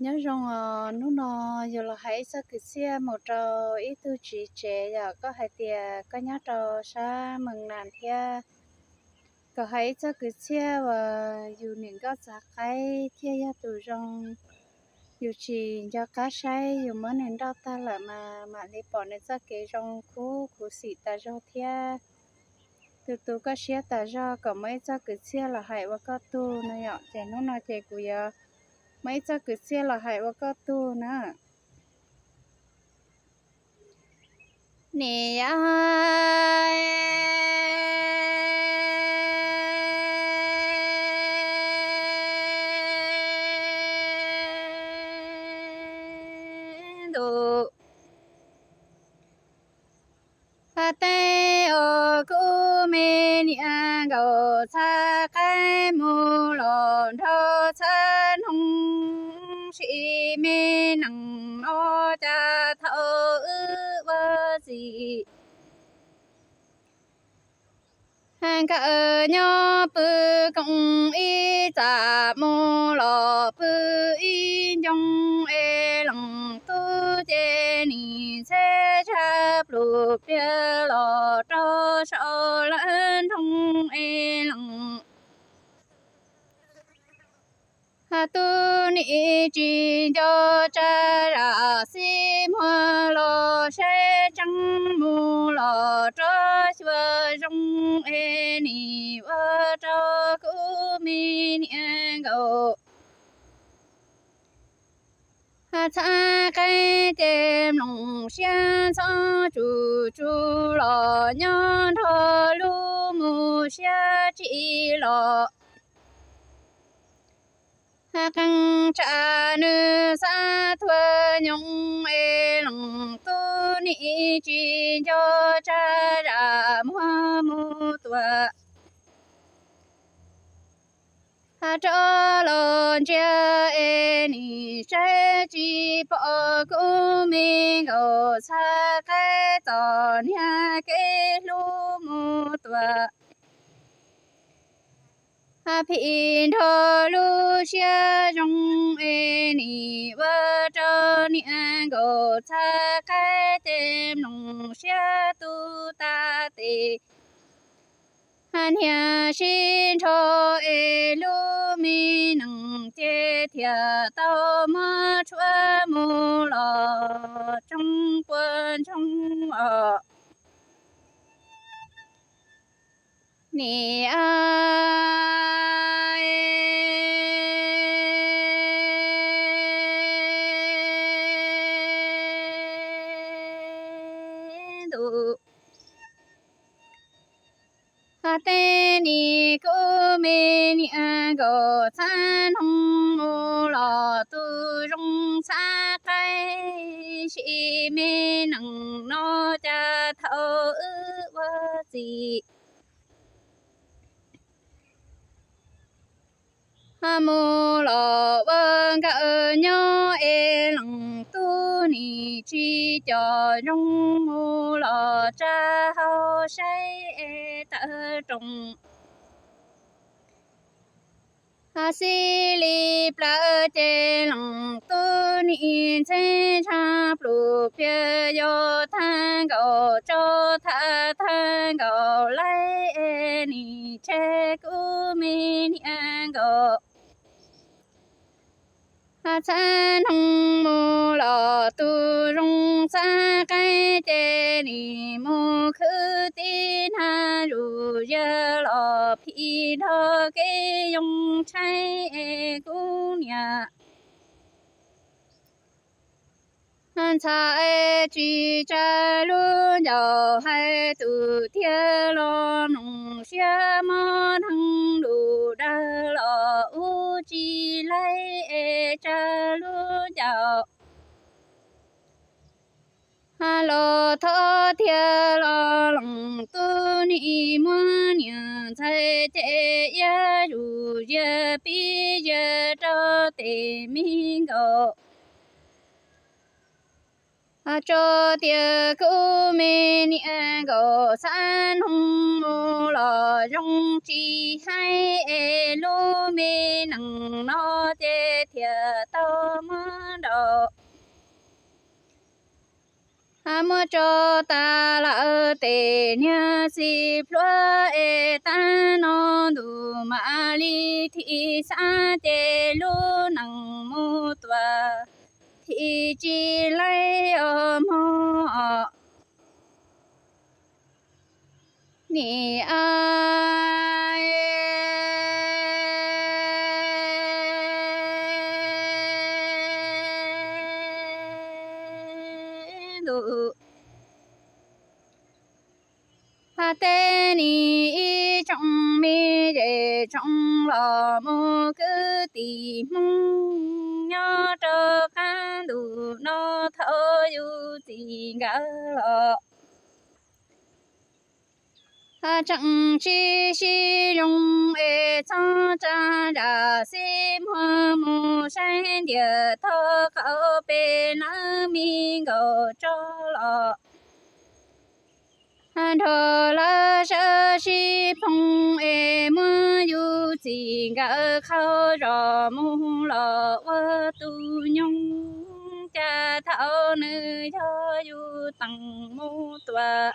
Nyob zoo os, hnub no yus los hais ib txoj kwv txhiaj mus rau ib tug txiv tsev yom, koj hais tias koj nyob rau sab Mees Nas thiab, kom hais ib txoj kwv txhiaj uas yus niam nkauj txav qaib thiaj yog tus zoo. Yus tsis nco qab saib, yus muab nws nrauj tag lawm mas mam li pom nws txoj kev zoo khuv khuv xim tas zog thiab. Tus tus koj siab tas zog kom muaj ib txoj kwv txhiaj los hais ua koj tug no yom. Ces hnub no ces kuv yuav muaj ib txoj kwv txhiaj los hais ua koj tug na. Nim ntuj teeb os, kuv me niam nkauj txhab qaib mus los nrog txhab noog, sim me nees no cas thaum wb ua txiv. Nkawd nyob pw koom ib txam mus los pw ib ncoo es leej tub ces nim ntxheb tshaj plhus pliag los rau saum lawv nroog es leej tub nim tsis nco tsa zam xib muag los saib tseeb mus los rau xyuas zoo es nim ua rau kuv me niam nkauj txhab qaib ces mloog siab ntxhov tsuj tsuj los nyob nrog lub mus siab tsis los. Qee tsam nws xav tuag nyoos es leej tub nim tsis nco tsa zam muag mus tuaj rov los ntsia es nim saib tsis pom kuv me nkauj txhab qaib txom nyem kev hlub mus tuaj phim nrog lub siab zoo es nim ua rau niam nkauj txhab qaib ces mloog siab tu tas tes. Niam sib nrho es lub me nees ces thiaj tau muab tshuab mus los tsoo puas ntsoog os. Nim ntuj teeb nim kuv me niam nkauj txhab noog mus los tus zoo txhab qaib, sim me nees no cas thaum wb ua txiv mus los ua nkawm nyob es leej tub nim tsis coj zoo mus los tsa hau saib es tawm roos. Xib li plawv ces leej tub nim ntxheb tshaj plhus pliag yog tag nkaus tso tag tag nkaus laij es nim tseg kuv me niam nkauj txhab noog mus los tus zoo txhab qaib ces nim mus khwv tib nag zuj zus los phim nrog kev yoo tshaib es kuv niam ntxhais tsis tsa lub ncaus hais tus tiag los mloog siab mob dheev lus dag los ua tsis laij es tsa lub ncaus los thov tiag los leej tub nim muab niam ntxhais ces iab zuj zias pib zias rau tes me nkaus tso tias kuv me niam nkauj txhab noog mus los zoo tsis haib es lub me nees no ces thiaj tau muab Muab tso tas lawm tes niag xib plhuav es tag no ntuj mam li thim xav ces lub neej mus tuaj thim tsis laib os mog. Nim a ntuj, hab teb nim ib tsoom me zej tsoom los mus kwv tij Hmoob nyob rau qab ntuj no thaum yus txiv nkawd los tseem sib sib zoo es txhob tsa zam xib muag mus saib ntiag tog qaum pem lawv me nkauj tso los nrog lawv sawv sib phoov es muab yus txiv nkawd qhau zos mus los ua tus nyoog cas thaum nws yog yus teem mus tuaj.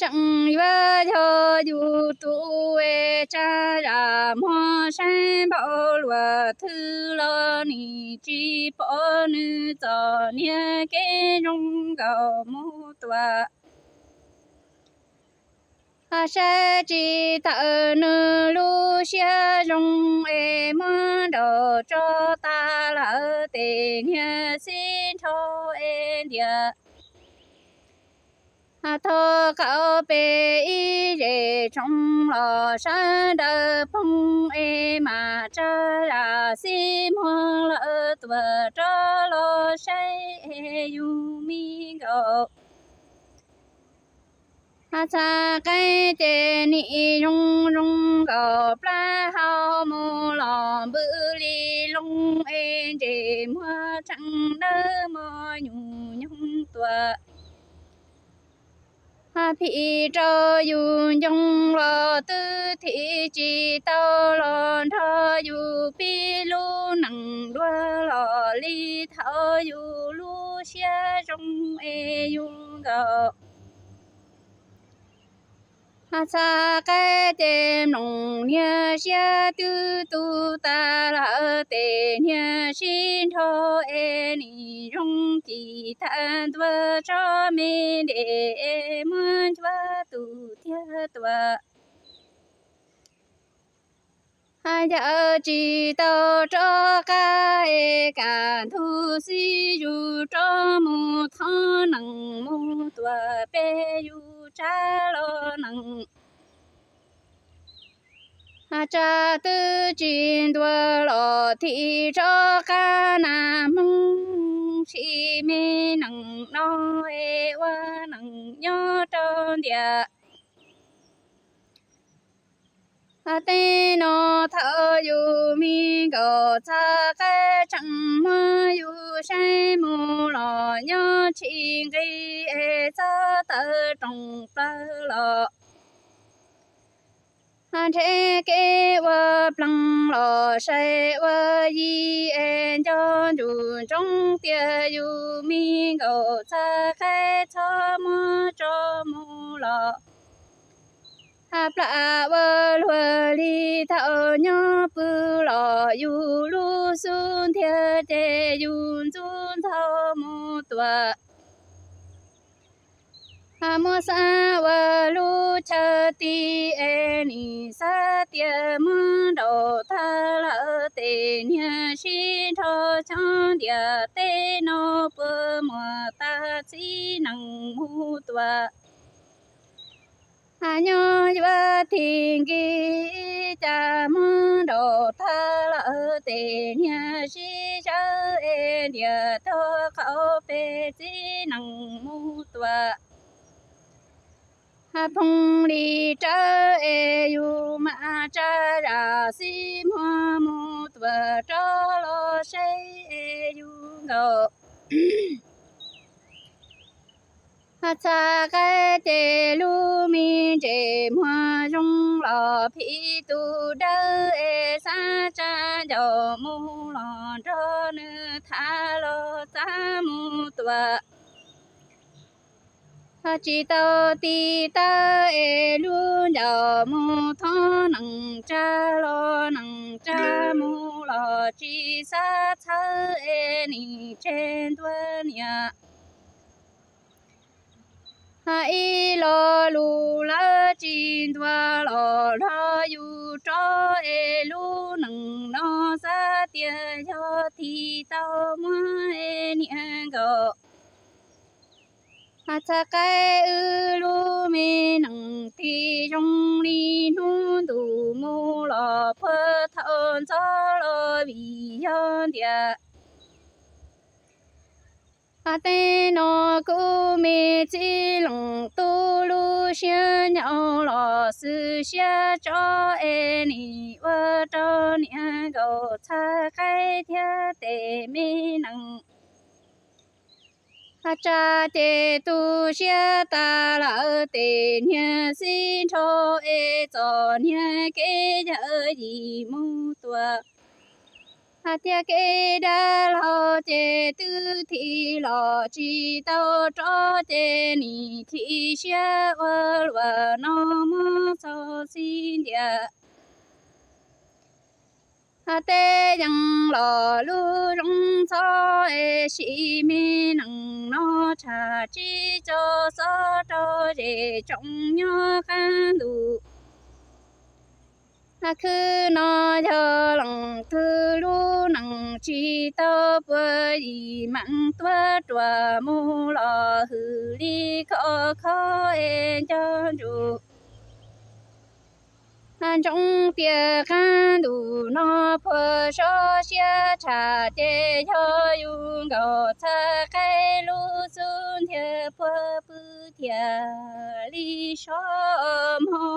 Tseem yuav yog yus tus es tsa zam muag saib npaum luaj twg los nim tsis pom nws txom nyem kev zoo nkauj mus tuaj. Saib tsis tawm nws lub siab zoo es muab nraum tso tas lawm tes niag xib nrho es ntiag tog qaum pem ib zej tsoom los sawv daws phoov es mam tsa zam xib muag lawm tuaj rov los saib es yus me nkauj txhais qaib ces nim zoo zoo nkaus plab hau mus los npwj li loo es ntsej muag tseem dawb mos nyuj nyoog tuaj. Phim rau yus ncoo los twb thim tsis tau los nrog yus pib lub neej dua los li thaum yus lub siab zoo es yus nkauj txhais qaib ces mloog niag siab twb tu tas lawm tes niag sib nrho es nim zoo ci tag ntua tso me nres es muab ncuav tus tiag tuaj. Yawm tsis tau rov qab es kam ntug xib yus rov mus thov nees mus tuaj peb yus tsa los nees. Tsa twb tsis ntuas los thim rov qab nas Hmoob sim me nees no es ua nees nyob rau ntiaj teb no. Thaum yus me nkauj txhais qaib tseem muab yus saib mus los nyob tsis nqis es txhob tawm rooj plaws los nrhe kev ua plees los saib ua yig es nco ntsus ntsoov tias yus me nkauj txhais qaib txhob muab tso mus los plam ua luag li thaum nyob pw los yus lub xub ntiag ces yus ntxub ntxaug mus tuaj. Muab xav ua lub chaw ti es nim xav tias muab nraum tag lawm tes niag sib nrho chob ntiaj teb no puas muaj tag txib nees mus tuaj. Nyob yuav tig nkig cas muab nraum tag lawm tes niag sib zawv es ntiaj teb qaum pem txib nees mus tuaj. Phooj li rawv es yus mam tsa zam xib muag mus tuaj rov los saib es yus nkauj Txhais qaib ces lub me ntses muag zoo los phim tus dawb es xab tsa ncauj mus los nrog nws tham los txaj mus tua. Tsis tau tiv tawb es lub ncauj mus thoob nees tsa los nees tsa mus los tsis xav txhawb es nim tseg ntua niam. Ib lo lus lawv tsis ntuas los los yus rov es lub neej no xav tias yog tig tau muab es niam nkaum. Txhais qaib wb lub me neej tig zoo li hnub ntuj mus los puag thaum ntxov los vim yog ntias. Tej no kuv me txiv leej tub lub siab nyaum los xwm siab tso es nim ua rau niam nkaum txhais qaib thiab tes me nees. Tsa ces tu siab tas lawm tes niag xib nrho es txom niag kev yawm yim mus tua. Hais tias kev dab laug ces twb thim los tsis tau rov ces nim chim siab ua luaj no muab txog xib ntiag. Tej yeej los lub zoo txhob es sim me neej no tshaj tsib caug xob rau zej tsoom nyob qab ntuj. Khwb no yog leej twg lub neej tsis tau puag yim meej tuab ruam mus los hwm li khov kho es nco ntsuj. Ntsoov tias qab ntuj no puag sob siab tshaj ces yog yus nkaum txhais qaib lub xub ntiag puag pw thiaj li sob mog.